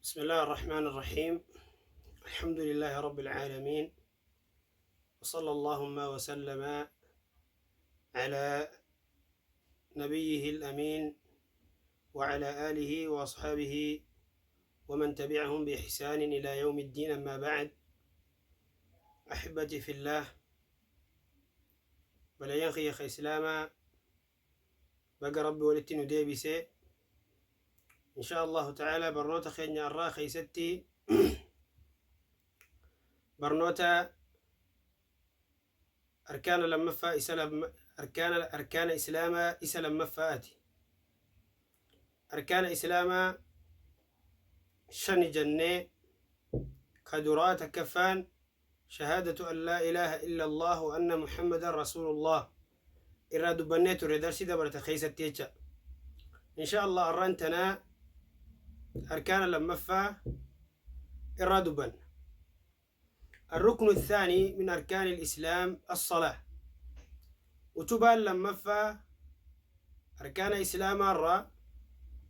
بسم الله الرحمن الرحيم الحمد لله رب العالمين وصلى اللهم وسلم على نبيه الأمين وعلى آله وأصحابه ومن تبعهم بإحسان إلى يوم الدين أما بعد أحبتي في الله بل يا أخي إسلاما Baga Rabbi walitti nu deebise. Insha Allahu ta'ala barnoota keenya irraa keessatti barnoota arkaana lammaffaa isa arkaana islaamaa isa lammaffaati. Arkaana islaamaa shani jennee ka duraa takkaffaan shahaadatu an laa ilaaha illa Allah wa anna Muhammadan rasuulullah irraa dubbannee turre darsii dabarte keessatti jecha. Insha Allah arraan tanaa arkaana lammaffaa irraa dubbanna. الركن الثاني من أركان الإسلام الصلاة utubaan lammaffaa arkaana islaamaa irraa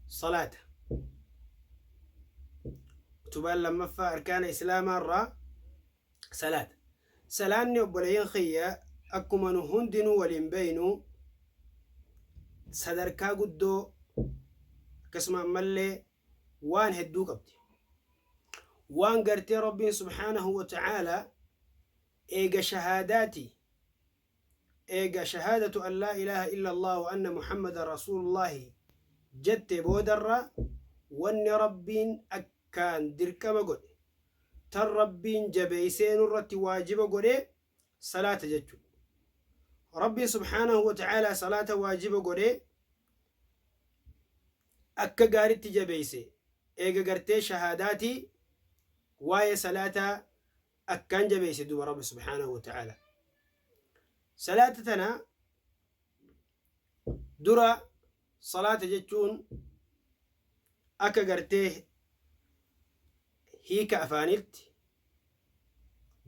salaata. Utubaan lammaffaa arkaana islaamaa irraa salaata. Salaanni obboleeyyan kiyya akkuma nu hundinuu waliin beeynu sadarkaa guddoo akkasuma ammallee waan hedduu qabdi. Waan gartee Rabbiin subhaanahu wa ta'aalaa eega shahaadaati Eega shahaadatu an laa ilaaha illa Allah wa anna Muhammadan rasuulullaahi jette boodarra wanni Rabbiin akkaan dirqama godhe tan Rabbiin jabeeysee nurratti waajiba godhe salaata jechu. Rabbiin subhaanahu wa ta'aalaa salaata waajiba godhe akka gaaritti jabeeyse eega gartee shahaadaatii waa'ee salaataa akkaan jabeeyse duuba Rabbi subhaanahu wa ta'aalaa. Salaata tana dura salaata jechuun akka gartee hiika afaanitti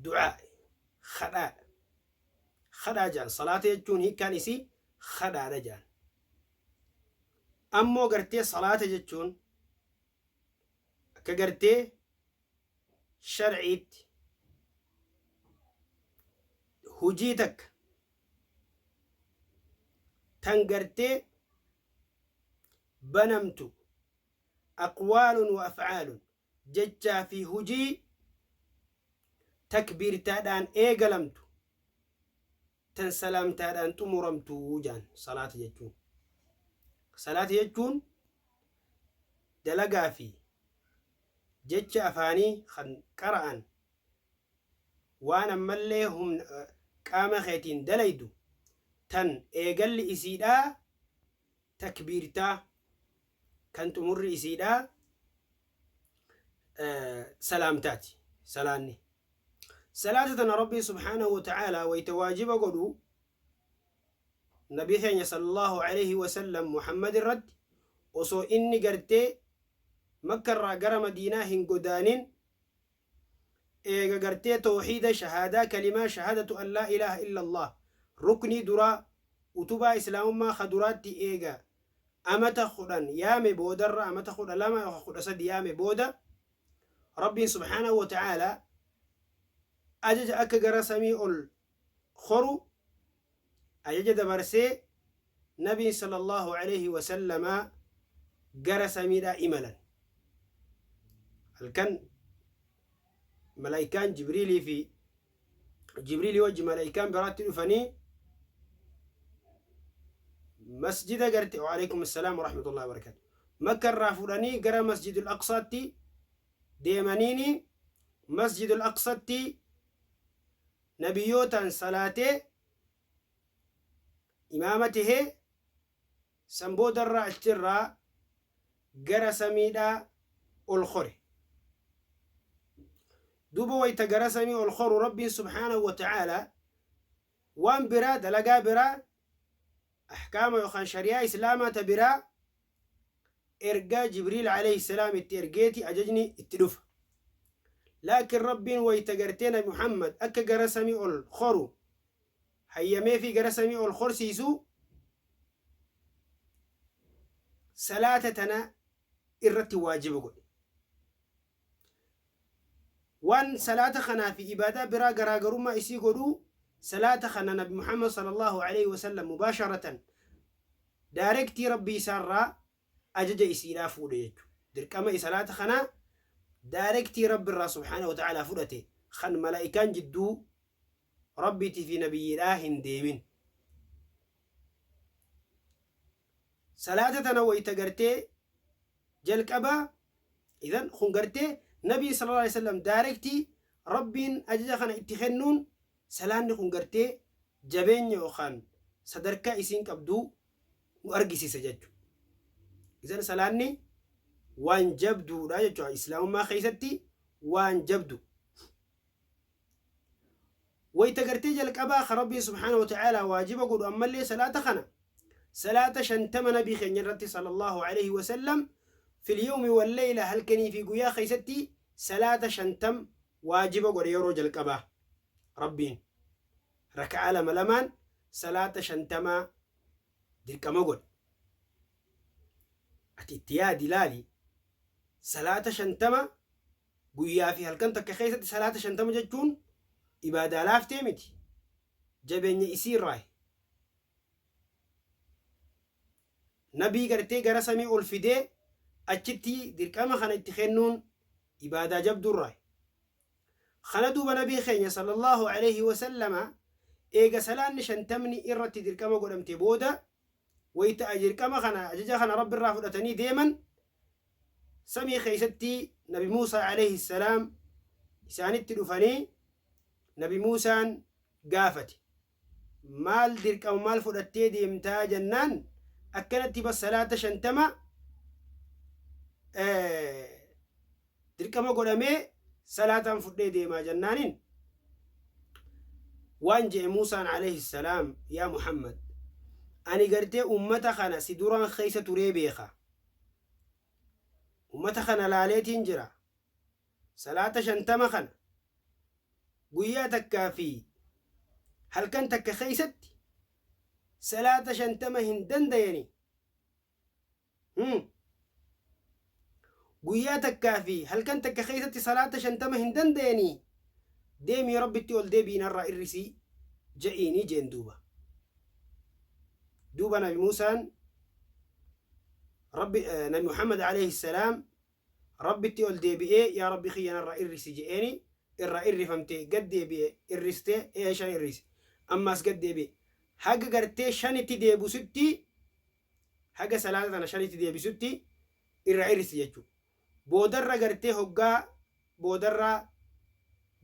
du'aa kadhaadha. Kadhaa jaan salaata jechuun hiikkaan isii kadhaadha jaan. Ammoo gartee salaata jechuun akka gartee sharciitti hujii takka tan gartee banamtu aqwaalun wa af'aalun jechaa fi hujii takbiirtaadhaan eegalamtu tan salaamtaadhaan xumuramtu jaan salaata jechuun. Salaata jechuun dalagaa fi jecha afaanii kan qara'an waan ammallee humna qaama keetiin dalaydu tan eegalli isiidhaa takbiirtaa kan xumurri isiidhaa salaamtaati salaanni. Salaata tana Rabbiin subhaanahu wa ta'aalaa wayta waajiba godhu Nabii keenya sallallahu alaihi wasallam Muhammad irratti osoo inni gartee Makka irraa gara Madiinaa hin godaanin eega gartee toohiida shahaadaa kalimaa shahaadatu an laa ilaaha illa Allah ruknii duraa utubaa islaamummaa ka duraatti eega amata 10 yaame boodarra amata 12 yookaan 13 yaame booda Rabbiin subhaanahu wa ta'aalaa ajaja akka gara samii ol koru ajaja dabarsee Nabiin sallallahu alaihi wasallamaa gara samiidhaa imalan. Halkan malaayikaan Jibriilii fi Jibriilii wajji malaayikaan biraatti dhufanii masjida garte waalaikum assalaam warahmatullahi wabarakatuh makka irraa fudhanii gara masjidul aqsaatti deemaniini masjidul aqsatti nabiyyootaan salaatee imaama tahee san boodarraa achirraa gara samiidhaa ol kore. Duuba wayta gara samii ol koru Rabbiin subhaanahu wa ta'aalaa waan biraa dalagaa biraa ahkaama yookaan shari'aa islaamaa ta biraa ergaa Jibriil alayhi salaam itti ergeeti ajajni itti dhufa. Laakiin Rabbiin wayta gartee Nabi Muhammad akka gara samii ol koru hayyameefii gara samii ol korsiisu salaata tana irratti waajiba godhe. Waan salaata kanaa fi ibaadaa biraa garaagarummaa isii godhuu, salaata kana Nabi Muhammad sallallahu alaihi wasallam mubaasharatan daarektii Rabbii isaarraa ajaja isiidhaa fuudhe jechuudha. Dirqama salaata kanaa daarektii Rabbi irraa subhaanahu wa ta'aalaa fudhate, kan malaa'ikaan jidduu Rabbiitii fi nabiyyiidhaa hin deemin. Salaata tana wayta gartee jalqabaa, idan kun gartee Nabii sallallahu alaihi wasallam daarektii Rabbiin ajaja kana itti kennuun, salaanni kun gartee jabeenya yookaan sadarkaa isiin qabdu nu argisiisa jechuudha. Idan salaanni waan jabduudha jechuudha. Islaamummaa keessatti waan jabdu. Wayta gartee jalqabaa ka Rabbiin subhaanahu wa ta'aalaa waajiba godhu, ammallee salaata kana salaata 50 Nabii keenya irratti sallallahu alaihi wasallam fil yawmi wal layla, halkanii fi guyyaa keessatti salaata 50 waajiba godhe. Yeroo jalqabaa Rabbiin raka'aa lama lamaan salaata 50 dirqama godhe. Ati itti yaadi, ilaali, salaata 50 guyyaa fi halkan takka keessatti salaata 50 jechuun ibaadaa laaftee miti, jabeenya isii irraa. Nabii gartee gara samii ol fidee achitti dirqama kana itti kennuun ibaadaa jabduurraa. Kana duuba Nabii keenya sallallahu alaihi wasallama eega salaanni 50n irratti dirqama godhamte booda, wayta dirqama kana, ajaja kana Rabbi irraa fudhatanii deeman, samii keessatti Nabi Muusaa alayhi salaam isaanitti dhufanii, Nabi Muusaan gaafate, maal dirqama maal fudhattee deemtaa jennaan, akkanatti bas salaata 50 dirqama godhamee salaataan fudhee deemaa jennaaniin, waan je'e Muusaan alayhi salaam: "Yaa Muhammad, ani gartee ummata kana si duraan keessa turee beeka. Ummata kana laaleetiin jira. Salaata 50 kana guyyaa takkaa fi halkan takka keessatti salaata 50 hin dandayani. Guyyaa takkaa fi halkan takka keessatti salaata 50 hin dandayanii. Deemii Rabbitti ol deebiin irraa irrisii je'iinii" jeen. Duuba Nabi Muusaan Rabbi, Nabi Muhammad alayhi salaam Rabbitti ol deebi'ee, "Yaa Rabbi kiyya, narraa irrisi" je'eeni. Irraa irrifamte. Gad deebi'e, irriste, ee shan irrise. Ammaas gad deebi'e, haga gartee shanitti deebisutti, haga salaata tana shanitti deebisutti irraa irrisi jechuudha. Boodarra gartee hoggaa boodarraa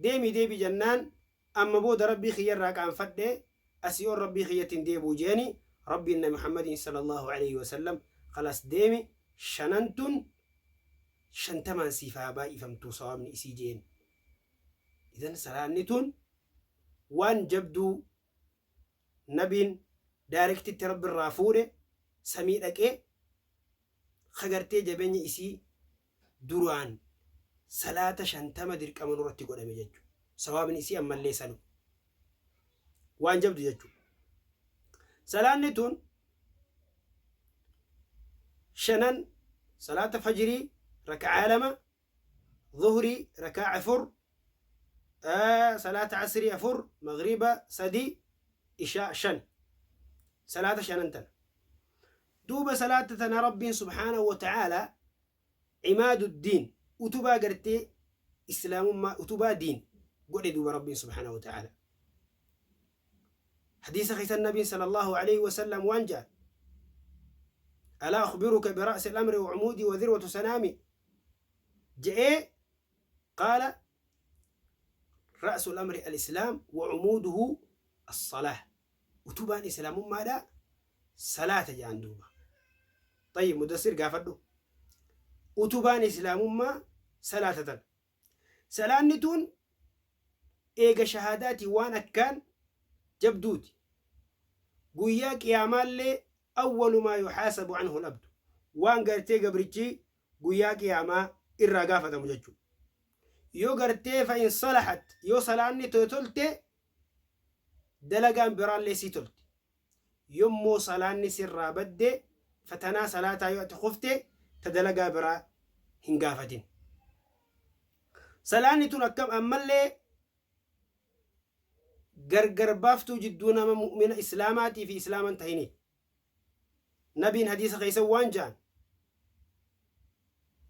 deemii deebi jennaan, "Amma booda Rabbii kiyyarraa qaanfadhe, asii ol Rabbii kiyyatti hin deebi'u" jeeni. Rabbiin Nabi Muhammadiin sallallahu alaihi wasallam, "Khalaas, deemi, shanantun 50n siif haa baay'ifamtu sawaabni isii" jeen. Idan salaanni tun waan jabduu nabiin daarektitti Rabbi irraa fuudhe, samii dhaqee kagartee jabeenya isii duraan salaata 50 dirqama nurratti godhame jechuudha. Sawaabni isii ammallee sanu waan jabdu jechuudha. Salaanni tun shanan: salaata fajrii raka'aa lama, zuhrii rakaa afur, salaata asrii afur, magriba sadi, ishaa shan. Salaata shanan tana. Duuba salaata tana Rabbiin subhaanahu wa ta'aalaa cimaaduddiin, utubaa gartee islaamummaa, utubaa diin godhe. Duuba Rabbiin subhaanahu wa ta'aalaa hadiisa keessan Nabiin sallallahu alaihi wasallam waan jedhan: "ألا أخبرك برأس الأمر وعموده وذروة سنامه" je'ee. قال: "رأس الأمر الإسلام وعموده الصلاة." Utubaan islaamummaadha salaata jedhan. Duuba طيب, Mudassir gaafadhu, utubaan islaamummaa salaata tan. Salaanni tun eega shahaadaati waan akkaan jabduuti. Guyyaa qiyaamaallee أول ما يحاسب عنه العبد, waan gartee gabrichi guyyaa qiyaamaa irraa gaafatamu jechuudha. Yoo gartee فإن صلحت, yoo salaanni tolte, dalagaan biraallee sii tolti. Yommoo salaanni sirraa badde, fatanaa salaataa yoo ati kufte, ta dalagaa biraa hin gaafatin. Salaanni tun akkam ammallee gargar baaftuu jidduu nama mu'mina islaamaatii fi islaaman tahini. Nabiin hadiisa keessa waan ja'an: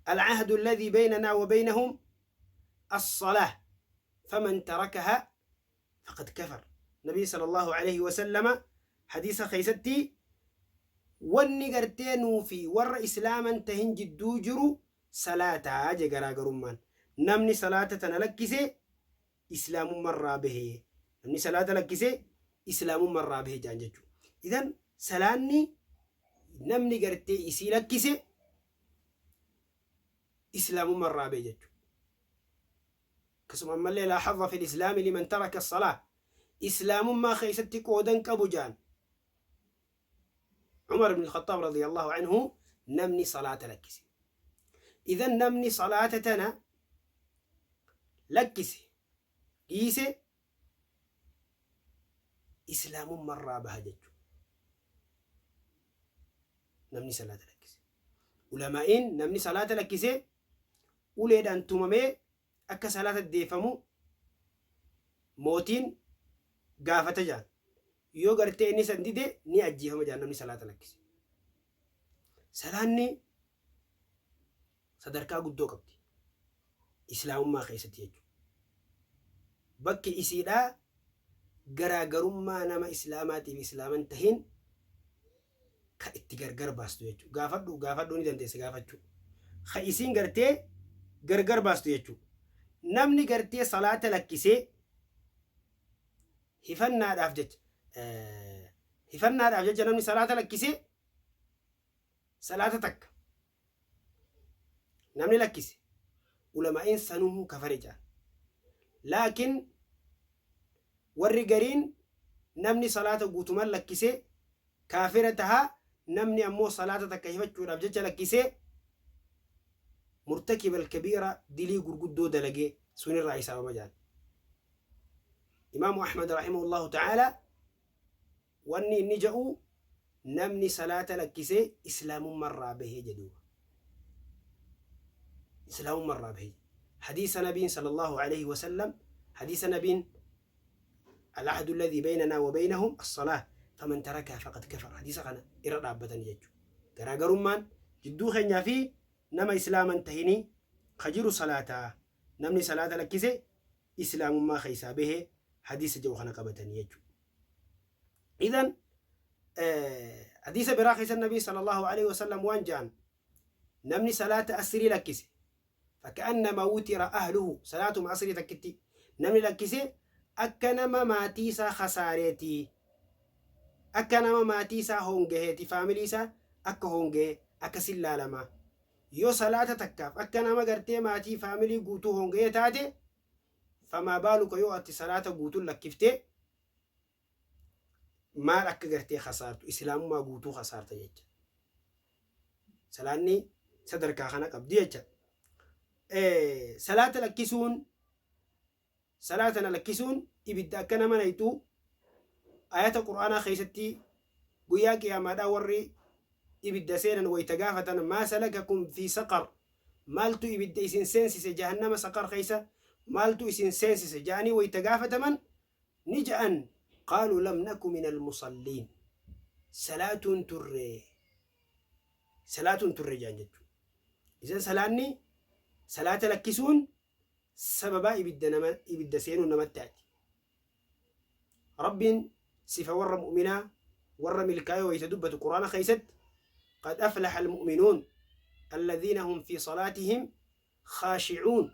العهد الذي بيننا وبينهم الصلاة فمن تركها فقد كفر. نبي صلى الله عليه وسلم حديث خيستي wanni gartee nuu fi warra islaaman tahin jidduu jiru salaataa je. Garaagarummaan namni salaata tana lakkise islaamummarraa bahe, namni salaata lakkise islaamummarraa bahe jaan jechuudha. Idan salaanni namni gartee isii lakkise islaamummarraa bahe jechuudha. Akkasuma ammallee لا حظ في الإسلام لمن ترك الصلاة, islaamummaa keessatti qoodan qabu jaan عمر بن الخطاب رضي الله عنه namni salaata lakkise. إذن namni salaata tana lakkise, dhiise, islaamummarraa baha jechuudha. Namni salaata lakkise. Ulamaa'iin namni salaata lakkise uleedhaan tumamee akka salaata deeffamu mootiin gaafata jaan. Yoo gartee inni san dide ni ajjeefama jaan namni salaata lakkise. Salaanni sadarkaa guddoo qabdi islaamummaa keessatti jechuudha. Bakki isiidhaa garaagarummaa nama islaamaatiif islaaman tahin ka itti gargar baastu jechuudha. Gaafadhu, gaafadhuu ni dandeessa gaafachuu. Ka isiin gartee gargar baastu jechuudha. Namni gartee salaata lakkisee hifannaadhaaf jecha namni salaata lakkisee, salaata takka namni lakkise, ulamaa'iin sanuu kafare jedhan. Laakiin warri gariin namni salaata guutumaan lakkisee kaafira tahaa, namni ammoo salaata takka hifachuudhaaf jecha lakkisee مرتكب الكبيرة, dilii gurguddoo dalagee sunirraa hisaabama jedhan. Imaamu Ahmad رحمه الله تعالى wanni inni ja'u namni salaata lakkisee islaamummarraa bahee jedhuuba. Islaamummarraa bahee. Hadiisa nabiin صلى الله عليه وسلم, hadiisa nabiin العهد الذي بيننا وبينهم الصلاة فمن تركها فقد كفر, hadiisa kana irra dhaabbatan jechuudha. Garaagarummaan jidduu keenyaa fi nama islaaman tahinii ka jiru salaataa, namni salaata lakkise islaamummaa keessaa bahee hadiisa jedhu kana qabatanii jechuudha. إذن hadiisa biraa keessa nabii صلى الله عليه وسلم waan jedhan: namni salaata asrii lakkise فكأنما وتر أهله. Salaatuma asrii takkitti namni lakkise akka nama maatii isaa khasaareeti, akka nama maatii isaa hongaheeti, faamilii isaa akka hongahee akkasin laalama. Yoo salaata takkaaf akka nama gartee maatii faamilii guutuu hongahee taate, فما بالك yoo ati salaata guutuun lakkiftee maal akka gartee khasaartu, islaamummaa guutuu khasaarta jecha. Salaanni sadarkaa kana qabdi jecha. Salaata lakkisuun, salaata na lakkisuun ibidda akka nama nayxuu ayata qur'aanaa keessatti guyyaa qiyaamaadhaa warri ibidda seenan wayta gaafatan: ما سلككم في سقر, maaltu ibidda isin seensise, jahannama saqar keessa maaltu isin seensise ja'anii wayta gaafataman ni ja'an: قالوا لم نك من المصلين, salaatuun turre, salaatuun turre ja'an jechuudha. Isan salaanni, salaata lakkisuun sababaa ibidda nama ibidda seenuu namatti taati. Rabbiin sifa warra mu'minaa, warra milkaa'ee wayita dubbatu quraana keessatti: قد أفلح المؤمنون الذين هم في صلاتهم خاشعون.